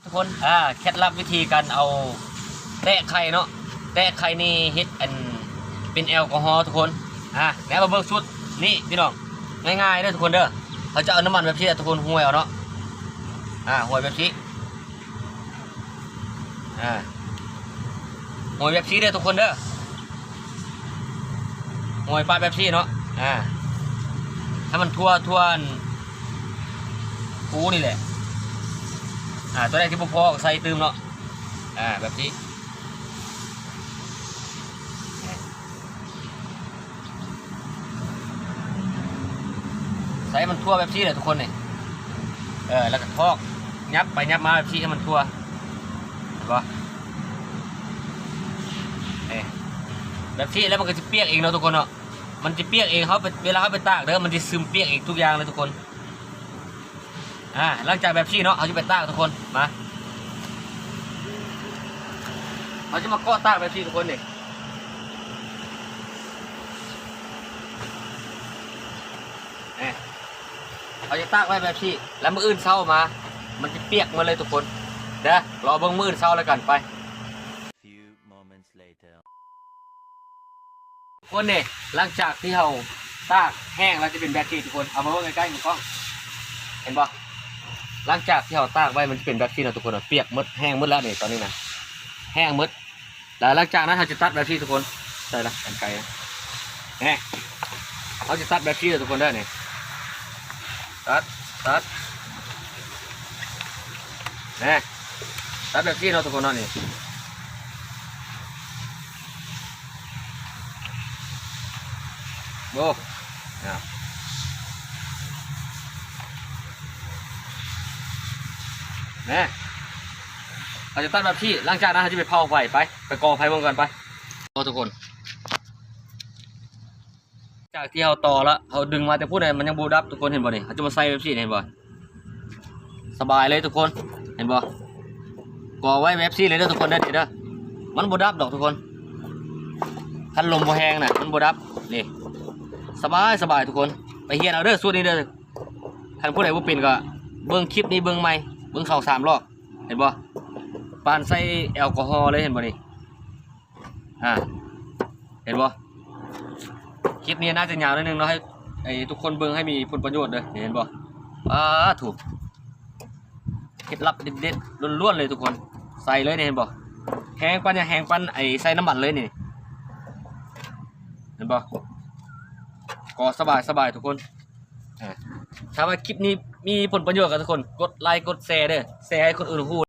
ທຸກຄົນ ອ່າ ເຄັດລັບວິທີການເອົາແຕະໄຂ່ເນາະ ແຕະໄຂ່ນີ້ເຮັດອັນເປັນແອລກໍຮໍທຸກຄົນ. ອ່າ ແນວມາເບິ່ງຊຸດນີ້ພີ່ນ້ອງ ງ່າຍໆເດີທຸກຄົນເດີ. ເຮົາຈະເອົານ້ຳມັນແບບຊີ້ແຫຼະທຸກຄົນ ຫວຍເອົາເນາະ ອ່າ ຫວຍແບບຊີ້ ອ່າ ຫວຍແບບຊີ້ເດີທຸກຄົນເດີ ຫວຍປາດແບບຊີ້ເນາະ ອ່າ ໃຫ້ມັນທົ່ວ ທົ່ວອັນ ປູນີ້ແຫຼະ ອ່າ ຕົວໃດທີ່ບໍ່ພໍກໍໃສ່ຕື່ມເນາະ ອ່າ ແບບນີ້ ໃສ່ໃຫ້ມັນທົ່ວແບບນີ້ແຫຼະທຸກຄົນນີ້ ເອີ ແລ້ວກໍຖອກ ຫຍັບໄປຫຍັບມາແບບນີ້ໃຫ້ມັນທົ່ວ ເຫັນບໍ່ ເອີ ແບບນີ້ແລ້ວມັນກໍຊິປຽກເອງເນາະທຸກຄົນເນາະ ມັນຊິປຽກເອງ ເຮົາໄປ ເວລາເຮົາໄປຕາກເດີ ມັນຊິຊຶມປຽກເອງທຸກຢ່າງເລີຍທຸກຄົນ. ອ່າ ຫຼັງຈາກແບບນີ້ເນາະ ເຮົາຈະໄປຕາກທຸກຄົນ ມາ ເຮົາຈະມາເກາະຕາກແບບນີ້ທຸກຄົນນີ້ ນີ້ ເຮົາຈະຕາກໄວ້ແບບນີ້ ແລ້ວມື້ອື່ນເຊົ້າມາ ມັນຈະປຽກໝົດເລີຍທຸກຄົນເດີ ລໍເບິ່ງມື້ອື່ນເຊົ້າແລ້ວກັນໄປ. Few moments later. ທຸກຄົນນີ້ ຫຼັງຈາກທີ່ເຮົາຕາກແຫ້ງແລ້ວຈະເປັນແບບນີ້ທຸກຄົນ ເອົາມາເບິ່ງໃກ້ໆ ມືກ້ອງ ເຫັນບໍ່? ຫຼັງຈາກທີ່ເຮົາຕາກໄວ້ມັນຈະເປັນແບບນີ້ເນາະທຸກຄົນເນາະ ປຽກໝົດ ແຫ້ງໝົດແລ້ວນີ້ ຕອນນີ້ນະ ແຫ້ງໝົດ ແລ້ວຫຼັງຈາກນັ້ນເຮົາຈະຕັດແບບນີ້ທຸກຄົນ ໃສ່ລະ ກັນໄກ ແນ່ ເຮົາຈະຕັດແບບນີ້ເດີທຸກຄົນເດີ ນີ້ ຕັດ ຕັດ ແນ່ ຕັດແບບນີ້ເນາະທຸກຄົນເນາະ ນີ້ ໂອ້ ນະ ເຮົາຈະຕັດແບບນີ້ ຫຼັງຈາກນັ້ນເຮົາຈະໄປເຜົາໄຟ ໄປ ໄປກໍ່ໄຟເບິ່ງກ່ອນ ໄປ ໂອ້ ທຸກຄົນ ຈາກທີ່ເຮົາຕໍ່ລະ ເຮົາດຶງມາແຕ່ພຸ້ນ ມັນຍັງບໍ່ດັບ ທຸກຄົນເຫັນບໍ່ນີ້ ເຮົາຈະມາໃສ່ແບບນີ້ ເຫັນບໍ່? ສະບາຍເລີຍທຸກຄົນ ເຫັນບໍ່? ກໍໄວ້ແບບຊີ້ເລີຍເດີທຸກຄົນເດີ ນີ້ເດີ ມັນບໍ່ດັບດອກທຸກຄົນ ຄັນລົມບໍ່ແຮງນະ ມັນບໍ່ດັບ ນີ້ ສະບາຍ ສະບາຍທຸກຄົນ ໄປຮຽນເອົາເດີສູດນີ້ເດີ ຄັນຜູ້ໃດບໍ່ເປັນກໍເບິ່ງຄລິບນີ້ເບິ່ງໃໝ່ ເບິ່ງເຂົ້າສາມຮອບ ເຫັນບໍ່? ປານໃສ່ແອລກໍຮໍເລີຍ ເຫັນບໍ່ນີ້? ອ່າ ເຫັນບໍ່? ຄລິບນີ້ໜ້າຈະຍາວໜ້ອຍໜຶ່ງເນາະ ໃຫ້ ໃຫ້ທຸກຄົນເບິ່ງໃຫ້ມີຜົນປະໂຫຍດເດີ ເຫັນບໍ່? ປາດໂທ້ ເຄັດລັບເດັດໆ ລ້ວນໆ ເລີຍທຸກຄົນ ໃສ່ເລີຍນີ້ ເຫັນບໍ່? ແຫ້ງປານຫຍັງ ແຫ້ງປານໄອ້ໃສ່ນ້ຳມັນເລີຍນີ້ ເຫັນບໍ່? ກໍສະບາຍໆ ທຸກຄົນ ອ່າ ຖ້າວ່າຄລິບນີ້ມີຜົນປະໂຫຍດກັບທຸກຄົນ ກົດໄລກົດແຊເດີ ແຊໃຫ້ຄົນອື່ນຮູ້.